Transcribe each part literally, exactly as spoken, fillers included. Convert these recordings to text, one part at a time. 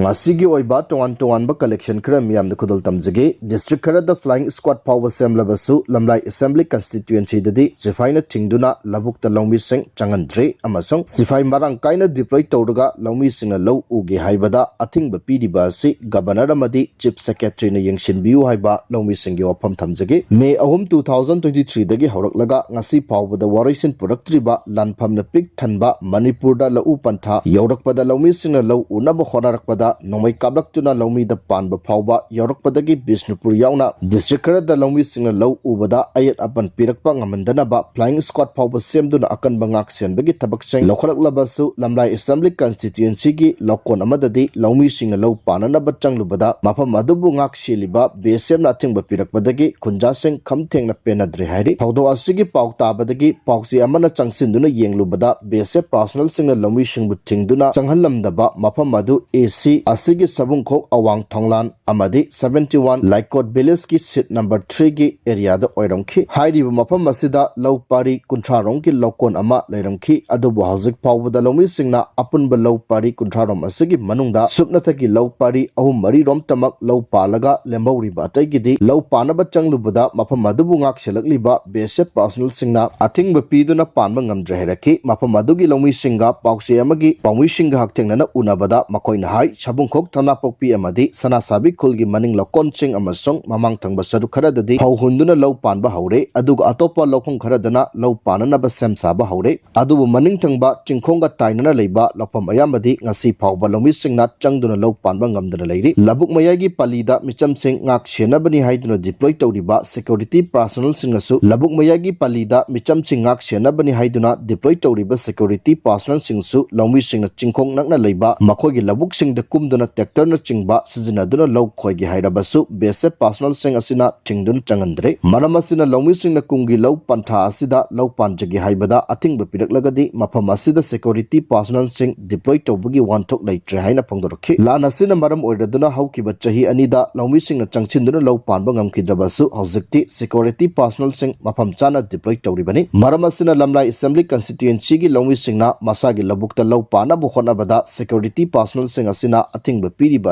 ꯉꯁꯤꯒꯤ ꯑꯣꯏꯕ ꯇꯣꯉꯥꯟ ꯇꯣꯉꯥꯟꯕ collection ꯈꯔ ꯃꯤꯌꯥꯝꯗ ꯈꯨꯗꯣꯜ ꯇꯝꯖꯒꯦ꯫ District ꯈꯔꯗ flying squad ꯐꯥꯎꯕ ꯁꯦꯝꯂꯕꯁꯨ, ꯂꯝꯂꯥꯏ Assembly Constituencyꯗꯗꯤ ꯁꯤꯐꯥꯏꯅ ꯊꯤꯡꯗꯨꯅ ꯂꯧꯕꯨꯛꯇ ꯂꯧꯃꯤꯁꯤꯡ ꯆꯪꯍꯟꯗ꯭ꯔꯤ ꯑꯃꯁꯨꯡ ꯁꯤꯐꯥꯏ ꯃꯔꯥꯡ ꯀꯥꯏꯅ deploy ꯇꯧꯔꯒ ꯂꯧꯃꯤꯁꯤꯡꯅ ꯂꯧ ꯎꯒꯦ ꯍꯥꯏꯕꯗ ꯑꯊꯤꯡꯕ ꯄꯤꯔꯤꯕ ꯑꯁꯤ Governor ꯑꯃꯗꯤ Chief Secretaryꯅ ꯌꯦꯡꯁꯤꯟꯕꯤꯌꯨ ꯍꯥꯏꯕ ꯂꯧꯃꯤꯁꯤꯡꯒꯤ ꯋꯥꯐꯝ ꯊꯝꯖꯒꯦ꯫ May ꯑꯍꯨꯝ, two thousand twenty threeꯗꯒꯤ ꯍꯧꯔꯛꯂꯒ ꯉꯁꯤ ꯐꯥꯎꯕꯗ ꯋꯥꯔꯣꯏꯁꯤꯟ ꯄꯨꯔꯛꯇ꯭ꯔꯤꯕ ꯂꯥꯟꯐꯝꯅ ꯄꯤꯛ ꯊꯟꯕ ꯃꯅꯤꯄꯨꯔꯗ ꯂꯧꯎ ꯄꯟꯊꯥ ꯌꯧꯔꯛꯄꯗ ꯂꯧꯃꯤꯁꯤꯡꯅ ꯂꯧ ꯎꯅꯕ ꯍꯣꯠꯅꯔꯛꯄꯗ ꯅꯣꯡꯃꯩ ꯀꯥꯞꯂꯛꯇꯨꯅ ꯂꯧꯃꯤꯗ ꯄꯥꯟꯕ ꯐꯥꯎꯕ ꯌꯧꯔꯛꯄꯗꯒꯤ ꯕꯤꯁꯅꯨꯄꯨꯔ ꯌꯥꯎꯅ district ꯈꯔꯗ ꯂꯧꯃꯤꯁꯤꯡꯅ ꯂꯧ ꯎꯕꯗ ꯑꯌꯦꯠ ꯑꯄꯟ ꯄꯤꯔꯛꯄ ꯉꯝꯍꯟꯗꯅꯕ flying squad ꯐꯥꯎꯕ ꯁꯦꯝꯗꯨꯅ ꯑꯀꯟꯕ ꯉꯥꯛ ꯁꯦꯟꯕꯒꯤ ꯊꯕꯛꯁꯤꯡ ꯂꯧꯈꯠꯂꯛꯂꯕꯁꯨ, ꯂꯝꯂꯥꯏ Assembly Constituencyꯒꯤ ꯂꯧꯀꯣꯟ ꯑꯃꯗꯗꯤ ꯂꯧꯃꯤꯁꯤꯡꯅ ꯂꯧ ꯄꯥꯟꯅꯅꯕ ꯆꯪꯂꯨꯕꯗ ꯃꯐꯝ ꯑꯗꯨꯕꯨ ꯉꯥꯛ ꯁꯦꯜꯂꯤꯕ BSFꯅ ꯑꯊꯤꯡꯕ ꯄꯤꯔꯛꯄꯗꯒꯤ ꯈꯨꯟꯖꯥꯁꯤꯡ ꯈꯝ ꯊꯦꯡꯅ ꯄꯦꯟꯅꯗ꯭ꯔꯦ ꯍꯥꯏꯔꯤ꯫ ꯊꯧꯗꯣꯛ ꯑꯁꯤꯒꯤ ꯄꯥꯎ ꯇꯥꯕꯗꯒꯤ ꯄꯥꯎꯆꯦ ꯑꯃꯅ ꯆꯪꯁꯤꯟꯗꯨꯅ ꯌꯦꯡꯂꯨꯕꯗ BSF personnelꯁꯤꯡꯅ ꯂꯧꯃꯤꯁꯤꯡꯕꯨ ꯊꯤꯡꯗꯨꯅ ꯆꯪꯍꯜꯂꯝꯗꯕ ꯃꯐꯝ ꯑꯗꯨ AC ꯑꯁꯤꯒꯤ ꯁꯕꯨꯡꯈꯣꯛ ꯑꯋꯥꯡ ꯊꯣꯡꯂꯥꯟ ꯑꯃꯗꯤ seventy one ꯂꯥꯏꯀꯣꯠ villageꯀꯤ seat number threeꯒꯤ areaꯗ ꯑꯣꯏꯔꯝꯈꯤ꯫ ꯍꯥꯏꯔꯤꯕ ꯃꯐꯝ ꯑꯁꯤꯗ ꯂꯧ ꯄꯥꯔꯤ ꯀꯨꯟꯊ꯭ꯔꯥ ꯔꯣꯝꯒꯤ ꯂꯧꯀꯣꯟ ꯑꯃ ꯂꯩꯔꯝꯈꯤ꯫ ꯑꯗꯨꯕꯨ ꯍꯧꯖꯤꯛ ꯐꯥꯎꯕꯗ ꯂꯧꯃꯤꯁꯤꯡꯅ ꯑꯄꯨꯟꯕ ꯂꯧ ꯄꯥꯔꯤ ꯀꯨꯟꯊ꯭ꯔꯥ ꯔꯣꯝ ꯑꯁꯤꯒꯤ ꯃꯅꯨꯡꯗ ꯁꯨꯞꯅꯇꯒꯤ ꯂꯧ ꯄꯥꯔꯤ ꯑꯍꯨꯝ ꯃꯔꯤ ꯔꯣꯝꯇꯃꯛ ꯂꯧ ꯄꯥꯜꯂꯒ ꯂꯦꯝꯍꯧꯔꯤꯕ ꯑꯇꯩꯒꯤꯗꯤ ꯂꯧ ꯄꯥꯅꯕ ꯆꯪꯂꯨꯕꯗ ꯃꯐꯝ ꯑꯗꯨꯕꯨ ꯉꯥꯛ ꯁꯦꯜꯂꯛꯂꯤꯕ BSF personnelꯁꯤꯡꯅ ꯑꯊꯤꯡꯕ ꯄꯤꯗꯨꯅ ꯄꯥꯟꯕ ꯉꯝꯗ꯭ꯔꯦ ꯍꯥꯏꯔꯛꯈꯤ꯫ ꯃꯐꯝ ꯑꯗꯨꯒꯤ ꯂꯧꯃꯤꯁꯤꯡꯒ ꯄꯥꯎꯆꯦ ꯑꯃꯒꯤ ꯄꯥꯎꯃꯤꯁꯤꯡꯒ ꯍꯛꯊꯦꯡꯅꯅ ꯎꯅꯕꯗ ꯃꯈꯣꯏꯅ ꯍꯥꯏ, ꯁꯕꯨꯡꯈꯣꯛ, ꯊꯝꯅꯥꯄꯣꯛꯄꯤ ꯑꯃꯗꯤ ꯁꯅꯥꯁꯥꯕꯤ ꯈꯨꯜꯒꯤ ꯃꯅꯤꯡ ꯂꯧꯀꯣꯟꯁꯤꯡ ꯑꯃꯁꯨꯡ ꯃꯃꯥꯡ ꯊꯪꯕ ꯁꯔꯨꯛ ꯈꯔꯗꯗꯤ ꯐꯧ ꯍꯨꯟꯗꯨꯅ ꯂꯧ ꯄꯥꯟꯕ ꯍꯧꯔꯦ, ꯑꯗꯨꯒ ꯑꯇꯣꯞꯄ ꯂꯧꯐꯝ ꯈꯔꯗꯅ ꯂꯧ ꯄꯥꯟꯅꯅꯕ ꯁꯦꯝ ꯁꯥꯕ ꯍꯧꯔꯦ꯫ ꯑꯗꯨꯕꯨ ꯃꯅꯤꯡ ꯊꯪꯕ ꯆꯤꯡꯈꯣꯡꯒ ꯇꯥꯏꯅꯅ ꯂꯩꯕ ꯂꯧꯐꯝ ꯑꯌꯥꯝꯕꯗꯤ ꯉꯁꯤ ꯐꯥꯎꯕ ꯂꯧꯃꯤꯁꯤꯡꯅ ꯆꯪꯗꯨꯅ ꯂꯧ ꯄꯥꯟꯕ ꯉꯝꯗꯅ ꯂꯩꯔꯤ꯫ ꯂꯧꯕꯨꯛ ꯃꯌꯥꯏꯒꯤ ꯄꯜꯂꯤꯗ ꯃꯤꯆꯝꯁꯤꯡ ꯉꯥꯛ ꯁꯦꯟꯅꯕꯅꯤ ꯍꯥꯏꯗꯨꯅ deploy ꯇꯧꯔꯤꯕ security personnelꯁꯤꯡꯅꯁꯨ ꯂꯧꯕꯨꯛ ꯃꯌꯥꯏꯒꯤ ꯄꯜꯂꯤꯗ ꯃꯤꯆꯝꯁꯤꯡ ꯉꯥꯛ ꯁꯦꯟꯅꯕꯅꯤ ꯍꯥꯏꯗꯨꯅ deploy ꯇꯧꯔꯤꯕ security personnelꯁꯤꯡꯁꯨ ꯂꯧꯃꯤꯁꯤꯡꯅ ꯆꯤꯡꯈꯣꯡ ꯅꯛꯅ ꯂꯩꯕ ꯃꯈꯣꯏꯒꯤ ꯂꯧꯕꯨꯛꯁꯤꯡꯗ ꯀꯨꯝꯗꯨꯅ tractorꯅꯆꯤꯡꯕ ꯁꯤꯖꯤꯟꯅꯗꯨꯅ ꯂꯧ ꯈꯣꯏꯒꯦ ꯍꯥꯏꯔꯕꯁꯨ BSF personnelꯁꯤꯡ ꯑꯁꯤꯅ ꯊꯤꯡꯗꯨꯅ ꯆꯪꯍꯟꯗ꯭ꯔꯦ꯫ ꯃꯔꯝ ꯑꯁꯤꯅ ꯂꯧꯃꯤꯁꯤꯡꯅ ꯀꯨꯝꯒꯤ ꯂꯧ ꯄꯟꯊꯥ ꯑꯁꯤꯗ ꯂꯧ ꯄꯥꯟꯖꯒꯦ ꯍꯥꯏꯕꯗ ꯑꯊꯤꯡꯕ ꯄꯤꯔꯛꯂꯒꯗꯤ ꯃꯐꯝ ꯑꯁꯤꯗ security personnelꯁꯤꯡ deploy ꯇꯧꯕꯒꯤ ꯋꯥꯍꯟꯊꯣꯛ ꯂꯩꯇ꯭ꯔꯦ ꯍꯥꯏꯅ ꯐꯣꯡꯗꯣꯔꯛꯈꯤ꯫ ꯂꯥꯟ ꯑꯁꯤꯅ ꯃꯔꯝ ꯑꯣꯏꯔꯗꯨꯅ ꯍꯧꯈꯤꯕ ꯆꯍꯤ ꯑꯅꯤꯗ ꯂꯧꯃꯤꯁꯤꯡꯅ ꯆꯪꯁꯤꯟꯗꯨꯅ ꯂꯧ ꯄꯥꯟꯕ ꯉꯝꯈꯤꯗ꯭ꯔꯕꯁꯨ, ꯍꯧꯖꯤꯛꯇꯤ security personnelꯁꯤꯡ ꯃꯐꯝ ꯆꯥꯅ deploy ꯇꯧꯔꯤꯕꯅꯤ꯫ ꯃꯔꯝ ꯑꯁꯤꯅ ꯂꯝꯂꯥꯏ Assembly Constituencyꯒꯤ ꯂꯧꯃꯤꯁꯤꯡꯅ ꯃꯁꯥꯒꯤ ꯂꯧꯕꯨꯛꯇ ꯂꯧ ꯄꯥꯟꯅꯕ ꯍꯣꯠꯅꯕꯗ security personnelꯁꯤꯡ ꯑꯁꯤꯅ ꯑꯊꯤꯡꯕ ꯄꯤꯔꯤꯕ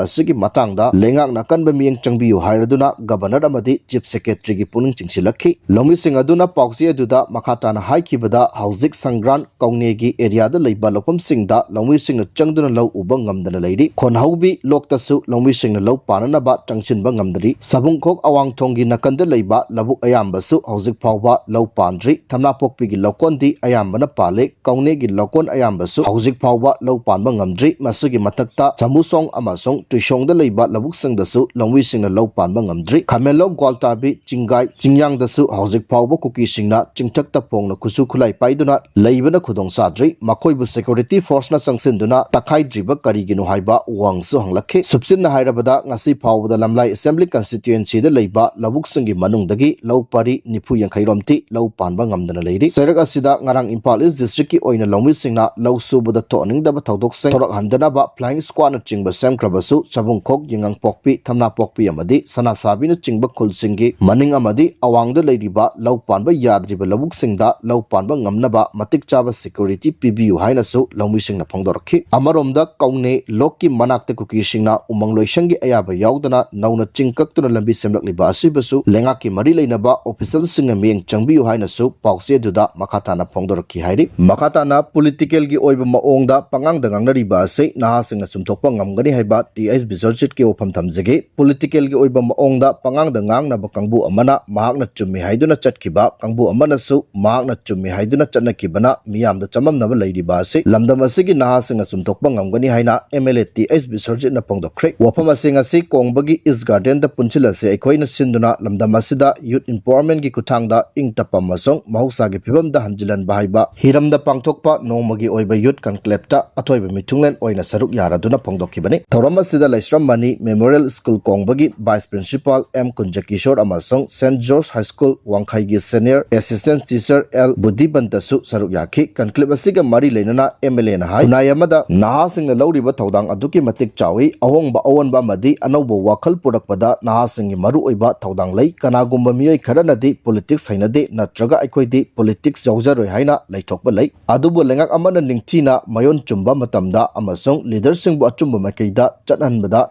ꯑꯁꯤꯒꯤ ꯃꯇꯥꯡꯗ ꯂꯩꯉꯥꯛꯅ ꯑꯀꯟꯕ ꯃꯤꯠꯌꯦꯡ ꯆꯪꯕꯤꯌꯨ ꯍꯥꯏꯔꯗꯨꯅ Governor ꯑꯃꯗꯤ Chief Secretary ꯒꯤ ꯄꯨꯛꯅꯤꯡ ꯆꯤꯡꯁꯤꯜꯂꯛꯈꯤ꯫ ꯂꯧꯃꯤꯁꯤꯡ ꯑꯗꯨꯅ ꯄꯥꯎꯆꯦ ꯑꯗꯨꯗ ꯃꯈꯥ ꯇꯥꯅ ꯍꯥꯏꯈꯤꯕꯗ, ꯍꯧꯖꯤꯛ ꯁꯪꯒ꯭ꯔꯥꯟ ꯀꯧꯅꯦꯒꯤ area ꯗ ꯂꯩꯕ ꯂꯧꯐꯝꯁꯤꯡꯗ ꯂꯧꯃꯤꯁꯤꯡꯅ ꯆꯪꯗꯨꯅ ꯂꯧ ꯎꯕ ꯉꯝꯗꯅ ꯂꯩꯔꯤ꯫ ꯈꯣꯟꯍꯧꯕꯤ ꯂꯣꯛꯇꯁꯨ ꯂꯧꯃꯤꯁꯤꯡꯅ ꯂꯧ ꯄꯥꯟꯅꯅꯕ ꯆꯪꯁꯤꯟꯕ ꯉꯝꯗ꯭ꯔꯤ꯫ ꯁꯥꯕꯨꯡꯈꯣꯛ ꯑꯋꯥꯡꯊꯣꯡꯒꯤ ꯅꯥꯀꯟꯗ ꯂꯩꯕ ꯂꯧꯕꯨꯛ ꯑꯌꯥꯝꯕꯁꯨ ꯍꯧꯖꯤꯛ ꯐꯥꯎꯕ ꯂꯧ ꯄꯥꯟꯗ꯭ꯔꯤ꯫ ꯊꯝꯅꯥꯄꯣꯛꯄꯤꯒꯤ ꯂꯧꯀꯣꯟꯗꯤ ꯑꯌꯥꯝꯕꯅ ꯄꯥꯜꯂꯦ꯫ ꯀꯧꯅꯦꯒꯤ ꯂꯧꯀꯣꯟ ꯑꯌꯥꯝꯕꯁꯨ ꯍꯧꯖꯤꯛ ꯐꯥꯎꯕ ꯂꯧ ꯄꯥꯟꯕ ꯉꯝꯗ꯭ꯔꯤ꯫ ꯃꯁꯤꯒꯤ ꯃꯊꯛꯇ ꯁꯥꯃꯨꯁꯣꯡ ꯑꯃꯁꯨꯡ ꯇꯨꯏꯁꯣꯡꯗ ꯂꯩꯕ ꯂꯧꯕꯨꯛꯁꯤꯡꯗꯁꯨ ꯂꯧꯃꯤꯁꯤꯡꯅ ꯂꯧ ꯄꯥꯟꯕ ꯉꯝꯗ꯭ꯔꯤ꯫ ꯈꯥꯃꯦꯟꯂꯣꯛ, ꯒ꯭ꯋꯥꯜꯇꯥꯕꯤ, ꯆꯤꯡꯒꯥꯏ, ꯆꯤꯡꯌꯥꯡꯗꯁꯨ ꯍꯧꯖꯤꯛ ꯐꯥꯎꯕ ꯀꯨꯀꯤꯁꯤꯡꯅ ꯆꯤꯡꯊꯛꯇ ꯐꯣꯡꯅ ꯈꯨꯠꯁꯨ ꯈꯨꯠꯂꯥꯏ ꯄꯥꯏꯗꯨꯅ ꯂꯩꯕꯅ ꯈꯨꯗꯣꯡ ꯆꯥꯗ꯭ꯔꯤ꯫ ꯃꯈꯣꯏꯕꯨ security force ꯅ ꯆꯪꯁꯤꯟꯗꯨꯅ ꯇꯛꯈꯥꯏꯗ꯭ꯔꯤꯕ ꯀꯔꯤꯒꯤꯅꯣ ꯍꯥꯏꯕ ꯋꯥꯍꯪꯁꯨ ꯍꯪꯂꯛꯈꯤ꯫ ꯁꯨꯞꯆꯤꯟꯅ ꯍꯥꯏꯔꯕꯗ, ꯉꯁꯤ ꯐꯥꯎꯕꯗ ꯂꯝꯂꯥꯏ Assembly Constituency ꯗ ꯂꯩꯕ ꯂꯧꯕꯨꯛꯁꯤꯡꯒꯤ ꯃꯅꯨꯡꯗꯒꯤ ꯂꯧ ꯄꯔꯤ ꯅꯤꯐꯨ ꯌꯥꯡꯈꯩ ꯔꯣꯝꯇꯤ ꯂꯧ ꯄꯥꯟꯕ ꯉꯝꯗꯅ ꯂꯩꯔꯤ꯫ ꯆꯩꯔꯛ ꯑꯁꯤꯗ ꯉꯔꯥꯡ ꯏꯝꯐꯥꯜ East District ꯀꯤ ꯑꯣꯏꯅ ꯂꯧꯃꯤꯁꯤꯡꯅ ꯂꯧ ꯁꯨꯕꯗ ꯊꯣꯛꯍꯟꯅꯤꯡꯗꯕ ꯊꯧꯗꯣꯛꯁꯤꯡ ꯊꯣꯔꯛꯍꯟꯗꯅꯕ Flying Squad ꯅꯆꯤꯡꯕ ꯁꯦꯝꯈ꯭ꯔꯕꯁꯨ, ꯆꯥꯕꯨꯡꯈꯣꯛ, ꯌꯦꯉꯥꯡꯄꯣꯛꯄꯤ, ꯊꯝꯅꯥꯄꯣꯛꯄꯤ ꯑꯃꯗꯤ ꯁꯅꯥꯁꯥꯕꯤꯅꯆꯤꯡꯕ ꯈꯨꯜꯁꯤꯡꯒꯤ ꯃꯅꯤꯡ ꯑꯃꯗꯤ ꯑꯋꯥꯡꯗ ꯂꯩꯔꯤꯕ ꯂꯧ ꯄꯥꯟꯕ ꯌꯥꯗ꯭ꯔꯤꯕ ꯂꯧꯕꯨꯛꯁꯤꯡꯗ ꯂꯧ ꯄꯥꯟꯕ ꯉꯝꯅꯕ ꯃꯇꯤꯛ ꯆꯥꯕ security ꯄꯤꯕꯤꯌꯨ ꯍꯥꯏꯅꯁꯨ ꯂꯧꯃꯤꯁꯤꯡꯅ ꯐꯣꯡꯗꯣꯔꯛꯈꯤ꯫ ꯑꯃꯔꯣꯝꯗ, ꯀꯧꯅꯦ ꯂꯣꯛꯀꯤ ꯃꯅꯥꯛꯇ ꯀꯨꯀꯤꯁꯤꯡꯅ ꯎꯃꯪ ꯂꯣꯏꯁꯪꯒꯤ ꯑꯌꯥꯕ ꯌꯥꯎꯗꯅ ꯅꯧꯅ ꯆꯤꯡ ꯀꯛꯇꯨꯅ ꯂꯝꯕꯤ ꯁꯦꯝꯂꯛꯂꯤꯕ ꯑꯁꯤꯕꯨꯁꯨ ꯂꯩꯉꯥꯛꯀꯤ ꯃꯔꯤ ꯂꯩꯅꯕ official ꯁꯤꯡꯅ ꯃꯤꯠꯌꯦꯡ ꯆꯪꯕꯤꯌꯨ ꯍꯥꯏꯅꯁꯨ ꯄꯥꯎꯆꯦ ꯑꯗꯨꯗ ꯃꯈꯥ ꯇꯥꯅ ꯐꯣꯡꯗꯣꯔꯛꯈꯤ ꯍꯥꯏꯔꯤ꯫ ꯃꯈꯥ ꯇꯥꯅ political ꯒꯤ ꯑꯣꯏꯕ ꯃꯑꯣꯡꯗ ꯄꯉꯥꯡꯗ ꯉꯥꯡꯅꯔꯤꯕ ꯑꯁꯤ ꯅꯍꯥꯁꯤꯡꯅ ꯆꯨꯝꯊꯣꯛꯄ ꯉꯝꯒꯅꯤ ꯍꯥꯏꯕ ꯇꯤ ꯑꯩꯆ ꯕꯤꯁ꯭ꯋꯖꯤꯠꯀꯤ ꯋꯥꯐꯝ ꯊꯝꯖꯒꯦ꯫ Political ꯒꯤ ꯑꯣꯏꯕ ꯃꯑꯣꯡꯗ ꯄꯉꯥꯡꯗ ꯉꯥꯡꯅꯕ ꯀꯥꯡꯕꯨ ꯑꯃꯅ ꯃꯍꯥꯛꯅ ꯆꯨꯝꯃꯤ ꯍꯥꯏꯗꯨꯅ ꯆꯠꯈꯤꯕ, ꯀꯥꯡꯕꯨ ꯑꯃꯅꯁꯨ ꯃꯍꯥꯛꯅ ꯆꯨꯝꯃꯤ ꯍꯥꯏꯗꯨꯅ ꯆꯠꯅꯈꯤꯕꯅ ꯃꯤꯌꯥꯝꯗ ꯆꯃꯝꯅꯕ ꯂꯩꯔꯤꯕ ꯑꯁꯤ ꯂꯝꯗꯝ ꯑꯁꯤꯒꯤ ꯅꯍꯥꯁꯤꯡꯅ ꯆꯨꯝꯊꯣꯛꯄ ꯉꯝꯒꯅꯤ ꯍꯥꯏꯅ M L A T H ꯕꯤꯁ꯭ꯋꯖꯤꯠꯅ ꯐꯣꯡꯗꯣꯛꯈ꯭ꯔꯦ꯫ ꯋꯥꯐꯝ ꯑꯁꯤ ꯉꯁꯤ ꯀꯣꯡꯕꯒꯤ East Garden ꯗ ꯄꯨꯟꯁꯤꯜꯂꯁꯤ ꯑꯩꯈꯣꯏꯅ ꯁꯤꯟꯗꯨꯅ ꯂꯝꯗꯝ ꯑꯁꯤꯗ youth empowerment ꯀꯤ ꯈꯨꯠꯊꯥꯡꯗ ꯏꯪ ꯇꯞꯄ ꯑꯃꯁꯨꯡ ꯃꯍꯧꯁꯥꯒꯤ ꯐꯤꯕꯝꯗ ꯍꯟꯖꯤꯜꯍꯟꯕ ꯍꯥꯏꯕ ꯍꯤꯔꯝꯗ ꯄꯥꯡꯊꯣꯛꯄ ꯅꯣꯡꯃꯒꯤ ꯑꯣꯏꯕ youth conclave ꯇ ꯑꯊꯣꯏꯕ ꯃꯤꯊꯨꯡꯂꯦꯟ ꯑꯣꯏꯅ ꯁꯔꯨꯛ ꯌꯥꯔꯗꯨꯅ ꯐꯣꯡꯗꯣꯛꯈꯤꯕꯅꯤ꯫ ꯊꯧꯔꯝ ꯑꯁꯤꯗ ꯂꯩꯁ꯭ꯔꯝ ꯃꯅꯤ Memorial School ꯀꯣꯡꯕꯒꯤ Vice Principal ꯑꯦꯝ ꯀꯨꯟꯖꯀꯤꯁꯣꯔ ꯑꯃꯁꯨꯡ Saint George High School ꯋꯥꯡꯈꯩꯒꯤ Senior Assistant Teacher ꯑꯦꯜ ꯕꯨꯙꯤꯕꯟꯇꯁꯨ ꯁꯔꯨꯛ ꯌꯥꯈꯤ꯫ Conclave ꯑꯁꯤꯒ ꯃꯔꯤ ꯂꯩꯅꯅ ꯑꯦꯝ ꯑꯦꯜ ꯑꯦꯅ ꯍꯥꯏ, ꯈꯨꯟꯅꯥꯏ ꯑꯃꯗ ꯅꯍꯥꯁꯤꯡꯅ ꯂꯧꯔꯤꯕ ꯊꯧꯗꯥꯡ ꯑꯗꯨꯛꯀꯤ ꯃꯇꯤꯛ ꯆꯥꯎꯏ꯫ ꯑꯍꯣꯡꯕ ꯑꯑꯣꯟꯕ ꯑꯃꯗꯤ ꯑꯅꯧꯕ ꯋꯥꯈꯜ ꯄꯨꯔꯛꯄꯗ ꯅꯍꯥꯁꯤꯡꯒꯤ ꯃꯔꯨꯑꯣꯏꯕ ꯊꯧꯗꯥꯡ ꯂꯩ꯫ ꯀꯅꯥꯒꯨꯝꯕ ꯃꯤꯑꯣꯏ ꯈꯔꯅꯗꯤ politics ꯍꯩꯅꯗꯦ ꯅꯠꯇ꯭ꯔꯒ ꯑꯩꯈꯣꯏꯗꯤ politics ꯌꯥꯎꯖꯔꯣꯏ ꯍꯥꯏꯅ ꯂꯩꯊꯣꯛꯄ ꯂꯩ꯫ ꯑꯗꯨꯕꯨ ꯂꯩꯉꯥꯛ ꯑꯃꯅ ꯅꯤꯡꯊꯤꯅ ꯃꯌꯣꯟ ꯆꯨꯝꯕ ꯃꯇꯝꯗ ꯑꯃꯁꯨꯡ leader ꯁꯤꯡꯕꯨ ꯑꯆꯨꯝꯕ ꯃꯥꯏꯀꯩꯗ ꯆꯠꯍꯟꯕꯗ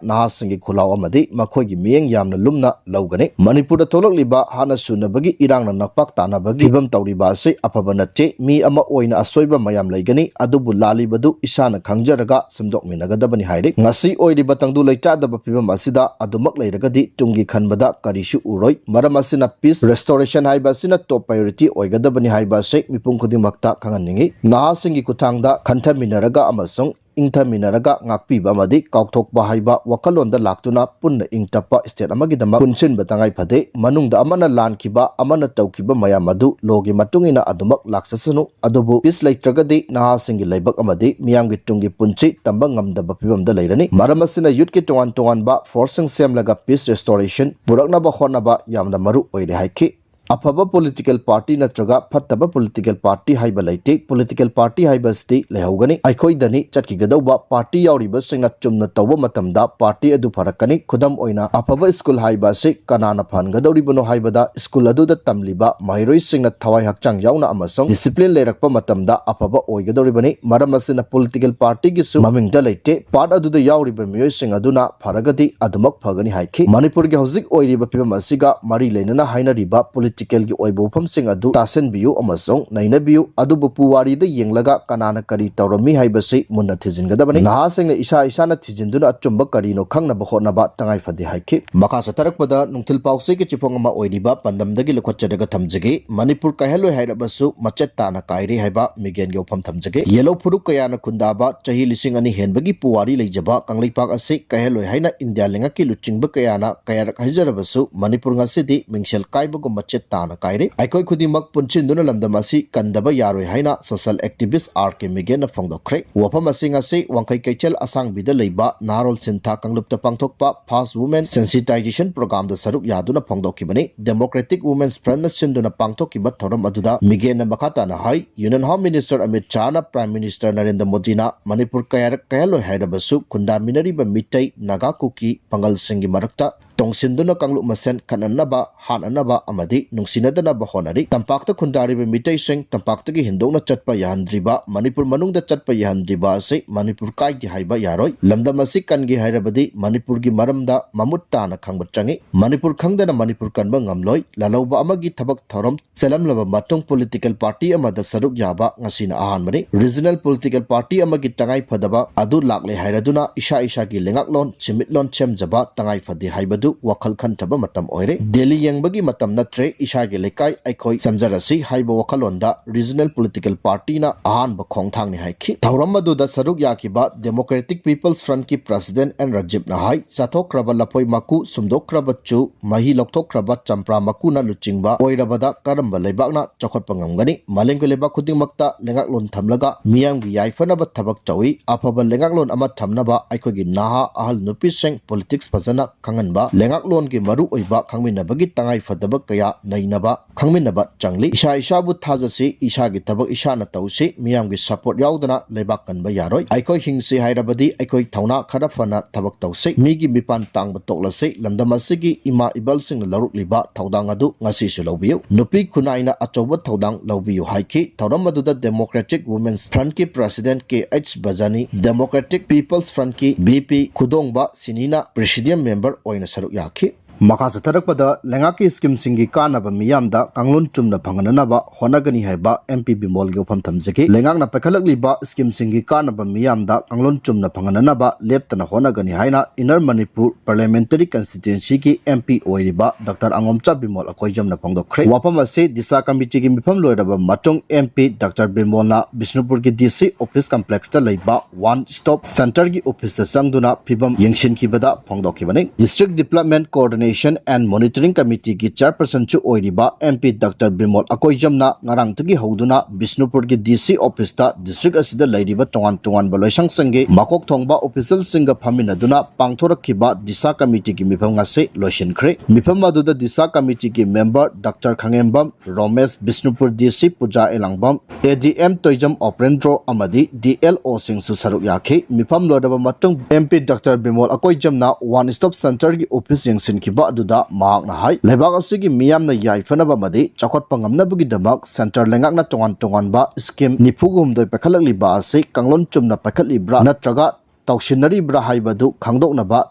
ꯅꯍꯥꯁꯤꯡꯒꯤ ꯈꯨꯜꯂꯥꯎ ꯑꯃꯗꯤ ꯃꯈꯣꯏꯒꯤ ꯃꯤꯠꯌꯦꯡ ꯌꯥꯝꯅ ꯂꯨꯝꯅ ꯂꯧꯒꯅꯤ꯫ ꯃꯅꯤꯄꯨꯔꯗ ꯊꯣꯛꯂꯛꯂꯤꯕ ꯍꯥꯠꯅ ꯁꯨꯅꯕꯒꯤ ꯏꯔꯥꯡꯅ ꯅꯛꯄꯥꯛ ꯇꯥꯅꯕꯒꯤ ꯐꯤꯕꯝ ꯇꯧꯔꯤꯕ ꯑꯁꯤ ꯑꯐꯕ ꯅꯠꯇꯦ꯫ ꯃꯤ ꯑꯃ ꯑꯣꯏꯅ ꯑꯁꯣꯏꯕ ꯃꯌꯥꯝ ꯂꯩꯒꯅꯤ, ꯑꯗꯨꯕꯨ ꯂꯥꯜꯂꯤꯕꯗꯨ ꯏꯁꯥꯅ ꯈꯪꯖꯔꯒ ꯁꯦꯝꯗꯣꯛꯃꯤꯟꯅꯒꯗꯕꯅꯤ ꯍꯥꯏꯔꯤ꯫ ꯉꯁꯤ ꯑꯣꯏꯔꯤꯕ ꯇꯪꯗꯨ ꯂꯩꯇꯥꯗꯕ ꯐꯤꯕꯝ ꯑꯁꯤꯗ ꯑꯗꯨꯃꯛ ꯂꯩꯔꯒꯗꯤ ꯇꯨꯡꯒꯤ ꯈꯟꯕꯗ ꯀꯔꯤꯁꯨ ꯎꯔꯣꯏ꯫ ꯃꯔꯝ ꯑꯁꯤꯅ peace restoration ꯍꯥꯏꯕ ꯑꯁꯤꯅ top priority ꯑꯣꯏꯒꯗꯕꯅꯤ ꯍꯥꯏꯕ ꯑꯁꯤ ꯃꯤꯄꯨꯝ ꯈꯨꯗꯤꯡꯃꯛꯇ ꯈꯪꯍꯟꯅꯤꯡꯏ꯫ ꯅꯍꯥꯁꯤꯡꯒꯤ ꯈꯨꯠꯊꯥꯡꯗ ꯈꯟꯊꯃꯤꯟꯅꯔꯒ ꯑꯃꯁꯨꯡ ꯏꯪꯊꯃꯤꯟꯅꯔꯒ ꯉꯥꯛꯄꯤꯕ ꯑꯃꯗꯤ ꯀꯥꯎꯊꯣꯛꯄ ꯍꯥꯏꯕ ꯋꯥꯈꯜꯂꯣꯟꯗ ꯂꯥꯛꯇꯨꯅ ꯄꯨꯟꯅ ꯏꯪ ꯇꯞꯄ state ꯑꯃꯒꯤꯗꯃꯛ ꯄꯨꯟꯁꯤꯟꯕ ꯇꯉꯥꯏ ꯐꯗꯦ꯫ ꯃꯅꯨꯡꯗ ꯑꯃꯅ ꯂꯥꯟꯈꯤꯕ, ꯑꯃꯅ ꯇꯧꯈꯤꯕ ꯃꯌꯥꯝ ꯑꯗꯨ law ꯒꯤ ꯃꯇꯨꯡ ꯏꯟꯅ ꯑꯗꯨꯃꯛ ꯂꯥꯛꯆꯁꯅꯨ꯫ ꯑꯗꯨꯕꯨ peace ꯂꯩꯇ꯭ꯔꯒꯗꯤ ꯅꯍꯥꯁꯤꯡꯒꯤ ꯂꯩꯕꯥꯛ ꯑꯃꯗꯤ ꯃꯤꯌꯥꯝꯒꯤ ꯇꯨꯡꯒꯤ ꯄꯨꯟꯁꯤ ꯇꯝꯕ ꯉꯝꯗꯕ ꯐꯤꯕꯝꯗ ꯂꯩꯔꯅꯤ꯫ ꯃꯔꯝ ꯑꯁꯤꯅ youth ꯀꯤ ꯇꯣꯉꯥꯟ ꯇꯣꯉꯥꯟꯕ force ꯁꯤꯡ ꯁꯦꯝꯂꯒ peace restoration ꯄꯨꯔꯛꯅꯕ ꯍꯣꯠꯅꯕ ꯌꯥꯝꯅ ꯃꯔꯨ ꯑꯣꯏꯔꯦ ꯍꯥꯏꯈꯤ꯫ ꯑꯐꯕ political party ꯅꯠꯇ꯭ꯔꯒ ꯐꯠꯇꯕ political party ꯍꯥꯏꯕ ꯂꯩꯇꯦ꯫ Political party ꯍꯥꯏꯕꯁꯤꯗꯤ ꯂꯩꯍꯧꯒꯅꯤ꯫ ꯑꯩꯈꯣꯏꯗꯅꯤ ꯆꯠꯈꯤꯒꯗꯧꯕ꯫ Party ꯌꯥꯎꯔꯤꯕꯁꯤꯡꯅ ꯆꯨꯝꯅ ꯇꯧꯕ ꯃꯇꯝꯗ party ꯑꯗꯨ ꯐꯔꯛꯀꯅꯤ꯫ ꯈꯨꯗꯝ ꯑꯣꯏꯅ, ꯑꯐꯕ school ꯍꯥꯏꯕ ꯑꯁꯤ ꯀꯅꯥꯅ ꯐꯍꯟꯒꯗꯧꯔꯤꯕꯅꯣ ꯍꯥꯏꯕꯗ school ꯑꯗꯨꯗ ꯇꯝꯂꯤꯕ ꯃꯍꯩꯔꯣꯏꯁꯤꯡꯅ ꯊꯋꯥꯏ ꯍꯛꯆꯥꯡ ꯌꯥꯎꯅ ꯑꯃꯁꯨꯡ discipline ꯂꯩꯔꯛꯄ ꯃꯇꯝꯗ ꯑꯐꯕ ꯑꯣꯏꯒꯗꯧꯔꯤꯕꯅꯤ꯫ ꯃꯔꯝ ꯑꯁꯤꯅ political party ꯒꯤꯁꯨ ꯃꯃꯤꯡꯗ ꯂꯩꯇꯦ꯫ Part ꯑꯗꯨꯗ ꯌꯥꯎꯔꯤꯕ ꯃꯤꯑꯣꯏꯁꯤꯡ ꯑꯗꯨꯅ ꯐꯔꯒꯗꯤ ꯑꯗꯨꯃꯛ ꯐꯒꯅꯤ ꯍꯥꯏꯈꯤ꯫ ꯃꯅꯤꯄꯨꯔꯒꯤ ꯍꯧꯖꯤꯛ ꯑꯣꯏꯔꯤꯕ ꯐꯤꯕꯝ ꯑꯁꯤꯒ ꯃꯔꯤ ꯂꯩꯅꯅ ꯍꯥꯏꯅꯔꯤꯕ political ꯒꯤ ꯑꯣꯏꯕ ꯋꯥꯐꯝꯁꯤꯡ ꯑꯗꯨ ꯇꯥꯁꯤꯟꯕꯤꯌꯨ ꯑꯃꯁꯨꯡ ꯅꯩꯅꯕꯤꯌꯨ꯫ ꯑꯗꯨꯕꯨ ꯄꯨꯋꯥꯔꯤꯗ ꯌꯦꯡꯂꯒ ꯀꯅꯥꯅ ꯀꯔꯤ ꯇꯧꯔꯝꯃꯤ ꯍꯥꯏꯕꯁꯤ ꯃꯨꯟꯅ ꯊꯤꯖꯤꯟꯒꯗꯕꯅꯤ꯫ ꯅꯍꯥꯁꯤꯡꯅ ꯏꯁꯥ ꯏꯁꯥꯅ ꯊꯤꯖꯤꯟꯗꯨꯅ ꯑꯆꯨꯝꯕ ꯀꯔꯤꯅꯣ ꯈꯪꯅꯕ ꯍꯣꯠꯅꯕ ꯇꯉꯥꯏ ꯐꯗꯦ ꯍꯥꯏꯈꯤ꯫ ꯃꯈꯥ ꯆꯠꯊꯔꯛꯄꯗ ꯅꯨꯡꯊꯤꯜ ꯄꯥꯎꯆꯦꯒꯤ ꯆꯦꯐꯣꯡ ꯑꯃ ꯑꯣꯏꯔꯤꯕ ꯄꯥꯟꯗꯝꯗꯒꯤ ꯂꯧꯈꯠꯆꯔꯒ ꯊꯝꯖꯒꯦ꯫ ꯃꯅꯤꯄꯨꯔ ꯀꯥꯏꯍꯜꯂꯣꯏ ꯍꯥꯏꯔꯕꯁꯨ ꯃꯆꯦꯠ ꯇꯥꯅ ꯀꯥꯏꯔꯦ ꯍꯥꯏꯕ ꯃꯤꯒꯦꯟꯒꯤ ꯋꯥꯐꯝ ꯊꯝꯖꯒꯦ꯫ ꯌꯦꯜꯍꯧ ꯐꯨꯔꯨꯞ ꯀꯌꯥꯅ ꯈꯨꯟꯗꯥꯕ ꯆꯍꯤ ꯂꯤꯁꯤꯡ ꯑꯅꯤ ꯍꯦꯟꯕꯒꯤ ꯄꯨꯋꯥꯔꯤ ꯂꯩꯖꯕ ꯀꯪꯂꯩꯄꯥꯛ ꯑꯁꯤ ꯀꯥꯏꯍꯜꯂꯣꯏ ꯍꯥꯏꯅ ꯏꯟꯗꯤꯌꯥ ꯂꯩꯉꯥꯛꯀꯤ ꯂꯨꯆꯤꯡꯕ ꯀꯌꯥꯅ ꯀꯌꯥꯔꯛ ꯍꯥꯏꯖꯔꯕꯁꯨ ꯃꯅꯤꯄꯨꯔ ꯉꯁꯤꯗꯤ ꯃꯤꯡꯁꯦꯜ ꯀꯥꯏꯕꯒꯨꯝ ꯃꯆꯦꯠ ꯇꯥꯅ ꯀꯥꯏꯔꯦ꯫ ꯑꯩꯈꯣꯏ ꯈꯨꯗꯤꯡꯃꯛ ꯄꯨꯟꯁꯤꯟꯗꯨꯅ ꯂꯝꯗꯝ ꯑꯁꯤ ꯀꯟꯗꯕ ꯌꯥꯔꯣꯏ ꯍꯥꯏꯅ social activist ꯑꯥꯔ ꯀꯦ ꯃꯤꯒꯦꯟꯅ ꯐꯣꯡꯗꯣꯛꯈ꯭ꯔꯦ꯫ ꯋꯥꯐꯝ ꯑꯁꯤ ꯉꯁꯤ ꯋꯥꯡꯈꯩ ꯀꯩꯊꯦꯜ ꯑꯁꯥꯡꯕꯤꯗ ꯂꯩꯕ ꯅꯍꯥꯔꯣꯜ ꯁꯤꯟꯊꯥ ꯀꯥꯡꯂꯨꯞꯇ ꯄꯥꯡꯊꯣꯛꯄ First Women Sensitization Program ꯗ ꯁꯔꯨꯛ ꯌꯥꯗꯨꯅ ꯐꯣꯡꯗꯣꯛꯈꯤꯕꯅꯤ꯫ Democratic Women's Front ꯅ ꯁꯤꯟꯗꯨꯅ ꯄꯥꯡꯊꯣꯛꯈꯤꯕ ꯊꯧꯔꯝ ꯑꯗꯨꯗ ꯃꯤꯒꯦꯟꯅ ꯃꯈꯥ ꯇꯥꯅ ꯍꯥꯏ, Union Home Minister Amit ꯁꯥꯍꯅ Prime Minister Narendra ꯃꯣꯗꯤꯅ ꯃꯅꯤꯄꯨꯔ ꯀꯌꯥꯔꯛ ꯀꯥꯏꯍꯜꯂꯣꯏ ꯍꯥꯏꯔꯕꯁꯨ ꯈꯨꯟꯗꯥꯃꯤꯟꯅꯔꯤꯕ ꯃꯤꯇꯩ, ꯅꯥꯒꯥ, ꯀꯨꯀꯤ, ꯄꯥꯉꯜꯁꯤꯡꯒꯤ ꯃꯔꯛꯇ ꯇꯣꯡꯁꯤꯟꯗꯨꯅ ꯀꯥꯡꯂꯨꯞ ꯃꯁꯦꯟ ꯈꯠꯅꯅꯕ, ꯍꯥꯠꯅꯅꯕ ꯑꯃꯗꯤ ꯅꯨꯡꯁꯤꯅꯗꯅꯕ ꯍꯣꯠꯅꯔꯤ꯫ ꯇꯝꯄꯥꯛꯇ ꯈꯨꯟꯗꯥꯔꯤꯕ ꯃꯤꯇꯩꯁꯤꯡ ꯇꯝꯄꯥꯛꯇꯒꯤ ꯍꯦꯟꯗꯣꯛꯅ ꯆꯠꯄ ꯌꯥꯍꯟꯗ꯭ꯔꯤꯕ, ꯃꯅꯤꯄꯨꯔ ꯃꯅꯨꯡꯗ ꯆꯠꯄ ꯌꯥꯍꯟꯗ꯭ꯔꯤꯕ ꯑꯁꯤ ꯃꯅꯤꯄꯨꯔ ꯀꯥꯏꯗꯦ ꯍꯥꯏꯕ ꯌꯥꯔꯣꯏ꯫ ꯂꯝꯗꯝ ꯑꯁꯤ ꯀꯟꯒꯦ ꯍꯥꯏꯔꯕꯗꯤ ꯃꯅꯤꯄꯨꯔꯒꯤ ꯃꯔꯝꯗ ꯃꯃꯨꯠ ꯇꯥꯅ ꯈꯪꯕ ꯆꯪꯏ꯫ ꯃꯅꯤꯄꯨꯔ ꯈꯪꯗꯅ ꯃꯅꯤꯄꯨꯔ ꯀꯟꯕ ꯉꯝꯂꯣꯏ꯫ ꯂꯥꯜꯍꯧꯕ ꯑꯃꯒꯤ ꯊꯕꯛ ꯊꯧꯔꯝ ꯆꯠꯂꯝꯂꯕ ꯃꯇꯨꯡ political party ꯑꯃꯗ ꯁꯔꯨꯛ ꯌꯥꯕ ꯉꯁꯤꯅ ꯑꯍꯥꯟꯕꯅꯤ꯫ Regional political party ꯑꯃꯒꯤ ꯇꯉꯥꯏ ꯐꯗꯕ ꯑꯗꯨ ꯂꯥꯛꯂꯦ ꯍꯥꯏꯔꯗꯨꯅ ꯏꯁꯥ ꯏꯁꯥꯒꯤ ꯂꯩꯉꯥꯛꯂꯣꯟ, ꯁꯦꯟꯃꯤꯠꯂꯣꯟ ꯁꯦꯝꯖꯕ ꯇꯉꯥꯏ ꯐꯗꯦ ꯍꯥꯏꯕꯗꯨ ꯋꯥꯈꯜ ꯈꯟꯊꯕ ꯃꯇꯝ ꯑꯣꯏꯔꯦ꯫ ꯗꯦꯜꯂꯤ ꯌꯦꯡꯕꯒꯤ ꯃꯇꯝ ꯅꯠꯇ꯭ꯔꯦ, ꯏꯁꯥꯒꯤ ꯂꯩꯀꯥꯏ ꯑꯩꯈꯣꯏ ꯁꯦꯝꯖꯔꯁꯤ ꯍꯥꯏꯕ ꯋꯥꯈꯜꯂꯣꯟꯗ regional political partyꯅ ꯑꯍꯥꯟꯕ ꯈꯣꯡꯊꯥꯡꯅꯤ ꯍꯥꯏꯈꯤ꯫ ꯊꯧꯔꯝ ꯑꯗꯨꯗ ꯁꯔꯨꯛ ꯌꯥꯈꯤꯕ Democratic People's Frontꯀꯤ President ꯑꯦꯟ ꯔꯥꯖꯤꯕꯅ ꯍꯥꯏ, ꯆꯥꯊꯣꯛꯈ꯭ꯔꯕ ꯂꯐꯣꯏ ꯃꯀꯨ, ꯁꯨꯝꯗꯣꯛꯈ꯭ꯔꯕ ꯆꯨ, ꯃꯍꯤ ꯂꯧꯊꯣꯛꯈ꯭ꯔꯕ ꯆꯝꯄ꯭ꯔꯥ ꯃꯀꯨꯅ ꯂꯨꯆꯤꯡꯕ ꯑꯣꯏꯔꯕꯗ ꯀꯔꯝꯕ ꯂꯩꯕꯥꯛꯅ ꯆꯥꯎꯈꯠꯄ ꯉꯝꯒꯅꯤ? ꯃꯥꯂꯦꯝꯒꯤ ꯂꯩꯕꯥꯛ ꯈꯨꯗꯤꯡꯃꯛꯇ ꯂꯩꯉꯥꯛꯂꯣꯟ ꯊꯝꯂꯒ ꯃꯤꯌꯥꯝꯒꯤ ꯌꯥꯏꯐꯅꯕ ꯊꯕꯛ ꯇꯧꯏ꯫ ꯑꯐꯕ ꯂꯩꯉꯥꯛꯂꯣꯟ ꯑꯃ ꯊꯝꯅꯕ ꯑꯩꯈꯣꯏꯒꯤ ꯅꯍꯥ ꯑꯍꯜ ꯅꯨꯄꯤꯁꯤꯡ politics ꯐꯖꯅ ꯈꯪꯍꯟꯕ, ꯂꯩꯉꯥꯛꯂꯣꯟꯒꯤ ꯃꯔꯨꯑꯣꯏꯕ ꯈꯪꯃꯤꯟꯅꯕꯒꯤ ꯇꯉꯥꯏ ꯐꯗꯕ ꯀꯌꯥ ꯅꯩꯅꯕ, ꯈꯪꯃꯤꯟꯅꯕ ꯆꯪꯂꯤ꯫ ꯏꯁꯥ ꯏꯁꯥꯕꯨ ꯊꯥꯖꯁꯤ, ꯏꯁꯥꯒꯤ ꯊꯕꯛ ꯏꯁꯥꯅ ꯇꯧꯁꯤ, ꯃꯤꯌꯥꯝꯒꯤ support ꯌꯥꯎꯗꯅ ꯂꯩꯕꯥꯛ ꯀꯟꯕ ꯌꯥꯔꯣꯏ꯫ ꯑꯩꯈꯣꯏ ꯍꯤꯡꯁꯤ ꯍꯥꯏꯔꯕꯗꯤ ꯑꯩꯈꯣꯏ ꯊꯧꯅꯥ ꯈꯔ ꯐꯅ ꯊꯕꯛ ꯇꯧꯁꯤ꯫ ꯃꯤꯒꯤ ꯃꯤꯄꯥꯟ ꯇꯥꯡꯕ ꯇꯣꯛꯂꯁꯤ꯫ ꯂꯝꯗꯝ ꯑꯁꯤꯒꯤ ꯏꯃꯥ ꯏꯕꯜꯁꯤꯡꯅ ꯂꯧꯔꯛꯂꯤꯕ ꯊꯧꯗꯥꯡ ꯑꯗꯨ ꯉꯁꯤꯁꯨ ꯂꯧꯕꯤꯌꯨ꯫ ꯅꯨꯄꯤ ꯈꯨꯟꯅꯥꯏꯅ ꯑꯆꯧꯕ ꯊꯧꯗꯥꯡ ꯂꯧꯕꯤꯌꯨ ꯍꯥꯏꯈꯤ꯫ ꯊꯧꯔꯝ ꯑꯗꯨꯗ Democratic Women's Frontꯀꯤ President ꯀꯦ ꯑꯩꯆ ꯕꯖꯥꯅꯤ, Democratic People's Frontꯀꯤ ꯚꯤ ꯄꯤ ꯈꯨꯗꯣꯡꯕ ꯁꯤꯅꯤꯅ Presidium Member ꯑꯣꯏꯅ ꯁꯔꯨꯛ ꯌꯥꯈꯤ꯫ ꯃꯈꯥ ꯆꯠꯊꯔꯛꯄꯗ ꯂꯩꯉꯥꯛꯀꯤ schemeꯁꯤꯡꯒꯤ ꯀꯥꯟꯅꯕ ꯃꯤꯌꯥꯝꯗ ꯀꯥꯡꯂꯣꯟ ꯆꯨꯝꯅ ꯐꯪꯍꯟꯅꯅꯕ ꯍꯣꯠꯅꯒꯅꯤ ꯍꯥꯏꯕ ꯑꯦꯝ ꯄꯤ ꯕꯤꯃꯣꯜꯒꯤ ꯋꯥꯐꯝ ꯊꯝꯖꯈꯤ꯫ ꯂꯩꯉꯥꯛꯅ ꯄꯥꯏꯈꯠꯂꯛꯂꯤꯕ schemeꯁꯤꯡꯒꯤ ꯀꯥꯟꯅꯕ ꯃꯤꯌꯥꯝꯗ ꯀꯥꯡꯂꯣꯟ ꯆꯨꯝꯅ ꯐꯪꯍꯟꯅꯅꯕ ꯂꯦꯞꯇꯅ ꯍꯣꯠꯅꯒꯅꯤ ꯍꯥꯏꯅ Inner Manipur Parliamentary Constituencyꯒꯤ ꯑꯦꯝ ꯄꯤ ꯑꯣꯏꯔꯤꯕ ꯗꯥꯛꯇꯔ ꯑꯉꯣꯝꯆꯥ ꯕꯤꯃꯣꯜ ꯑꯀꯣꯏꯖꯝꯅ ꯐꯣꯡꯗꯣꯛꯈ꯭ꯔꯦ꯫ ꯋꯥꯐꯝ ꯑꯁꯤ ꯗꯤꯁꯥ committeeꯒꯤ ꯃꯤꯐꯝ ꯂꯣꯏꯔꯕ ꯃꯇꯨꯡ ꯑꯦꯝ ꯄꯤ ꯗꯥꯛꯇꯔ ꯕꯤꯃꯣꯜꯅ ꯕꯤꯁꯅꯨꯄꯨꯔꯒꯤ ꯗꯤ ꯁꯤ office complexꯇ ꯂꯩꯕ One Stop Centreꯒꯤ officeꯇ ꯆꯪꯗꯨꯅ ꯐꯤꯚꯝ ꯌꯦꯡꯁꯤꯟꯈꯤꯕꯗ ꯐꯣꯡꯗꯣꯛꯈꯤꯕꯅꯤ꯫ District Development Coordinator Coordination and Monitoring Committeeꯒꯤ Chairpersonꯁꯨ ꯑꯣꯏꯔꯤꯕ MP Doctor ꯕꯤꯃꯣꯜ ꯑꯀꯣꯏꯖꯝꯅ ꯉꯔꯥꯡꯗꯒꯤ ꯍꯧꯗꯨꯅ ꯕꯤꯁꯅꯨꯄꯨꯔꯒꯤ DC officeꯇ district ꯑꯁꯤꯗ ꯂꯩꯔꯤꯕ ꯇꯣꯉꯥꯟ ꯇꯣꯉꯥꯟꯕ ꯂꯣꯏꯁꯪꯁꯤꯡꯒꯤ ꯃꯀꯣꯛ ꯊꯣꯡꯕ officialꯁꯤꯡꯒ ꯐꯝꯃꯤꯟꯅꯗꯨꯅ ꯄꯥꯡꯊꯣꯔꯛꯈꯤꯕ DISHA committeeꯒꯤ ꯃꯤꯐꯝ ꯉꯁꯤ ꯂꯣꯏꯁꯤꯟꯈ꯭ꯔꯦ꯫ ꯃꯤꯐꯝ ꯑꯗꯨꯗ DISHA committeeꯒꯤ member Doctor ꯈꯥꯉꯦꯝꯕꯝ ꯔꯣꯃꯦꯁ, Bishnupur DC ꯄꯨꯖꯥ ꯑꯦꯂꯥꯡꯕꯝ, ADM ꯇꯣꯏꯖꯝ ꯑꯣꯄꯦꯟꯗ꯭ꯔꯣ ꯑꯃꯗꯤ DLOꯁꯤꯡꯁꯨ ꯁꯔꯨꯛ ꯌꯥꯈꯤ꯫ ꯃꯤꯐꯝ ꯂꯣꯏꯔꯕ ꯃꯇꯨꯡ MP Doctor Bimol ꯑꯀꯣꯏꯖꯝꯅ One Stop Centreꯒꯤ office ꯌꯦꯡꯁꯤꯟꯈꯤꯕ ꯑꯗꯨꯗ ꯃꯍꯥꯛꯅ ꯍꯥꯏ, ꯂꯩꯕꯥꯛ ꯑꯁꯤꯒꯤ ꯃꯤꯌꯥꯝꯅ ꯌꯥꯏꯐꯅꯕ ꯑꯃꯗꯤ ꯆꯥꯎꯈꯠꯄ ꯉꯝꯅꯕꯒꯤꯗꯃꯛ centre ꯂꯩꯉꯥꯛꯅ ꯇꯣꯉꯥꯟ ꯇꯣꯉꯥꯟꯕ scheme ꯅꯤꯐꯨ ꯍꯨꯝꯗꯣꯏ ꯄꯥꯏꯈꯠꯂꯛꯂꯤꯕ ꯑꯁꯤ ꯀꯥꯡꯂꯣꯟ ꯆꯨꯝꯅ ꯄꯥꯏꯈꯠꯂꯤꯕ꯭ꯔꯥ ꯅꯠꯇ꯭ꯔꯒ ꯇꯧꯁꯤꯟꯅꯔꯤꯕ꯭ꯔꯥ ꯍꯥꯏꯕꯗꯨ ꯈꯪꯗꯣꯛꯅꯕ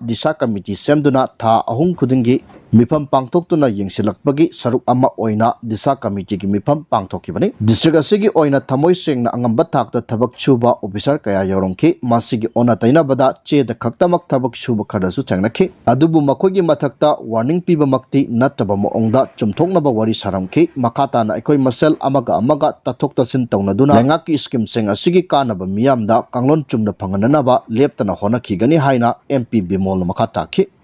DISHA committee ꯁꯦꯝꯗꯨꯅ ꯊꯥ ꯑꯍꯨꯝ ꯈꯨꯗꯤꯡꯒꯤ ꯃꯤꯐꯝ ꯄꯥꯡꯊꯣꯛꯇꯨꯅ ꯌꯦꯡꯁꯤꯜꯂꯛꯄꯒꯤ ꯁꯔꯨꯛ ꯑꯃ ꯑꯣꯏꯅ DISHA committeeꯒꯤ ꯃꯤꯐꯝ ꯄꯥꯡꯊꯣꯛꯈꯤꯕꯅꯤ꯫ District ꯑꯁꯤꯒꯤ ꯑꯣꯏꯅ ꯊꯃꯣꯏ ꯁꯦꯡꯅ ꯑꯉꯝꯕ ꯊꯥꯛꯇ ꯊꯕꯛ ꯁꯨꯕ officer ꯀꯌꯥ ꯌꯥꯎꯔꯝꯈꯤ꯫ ꯃꯁꯤꯒꯤ ꯑꯣꯟꯅ ꯇꯩꯅꯕꯗ ꯆꯦꯗ ꯈꯛꯇꯃꯛ ꯊꯕꯛ ꯁꯨꯕ ꯈꯔꯁꯨ ꯊꯦꯡꯅꯈꯤ꯫ ꯑꯗꯨꯕꯨ ꯃꯈꯣꯏꯒꯤ ꯃꯊꯛꯇ warning ꯄꯤꯕꯃꯛꯇꯤ ꯅꯠꯇꯕ ꯃꯑꯣꯡꯗ ꯆꯨꯝꯊꯣꯛꯅꯕ ꯋꯥꯔꯤ ꯁꯥꯔꯝꯈꯤ꯫ ꯃꯈꯥ ꯇꯥꯅ ꯑꯩꯈꯣꯏ ꯃꯁꯦꯜ ꯑꯃꯒ ꯑꯃꯒ ꯇꯥꯊꯣꯛ ꯇꯥꯁꯤꯟ ꯇꯧꯅꯗꯨꯅ ꯂꯩꯉꯥꯛꯀꯤ schemeꯁꯤꯡ ꯑꯁꯤꯒꯤ ꯀꯥꯟꯅꯕ ꯃꯤꯌꯥꯝꯗ ꯀꯥꯡꯂꯣꯟ ꯆꯨꯝꯅ ꯐꯪꯍꯟꯅꯅꯕ ꯂꯦꯞꯇꯅ ꯍꯣꯠꯅꯈꯤꯒꯅꯤ ꯍꯥꯏꯅ MP ꯕꯤꯃꯣꯜꯅ ꯃꯈꯥ ꯇꯥꯈꯤ꯫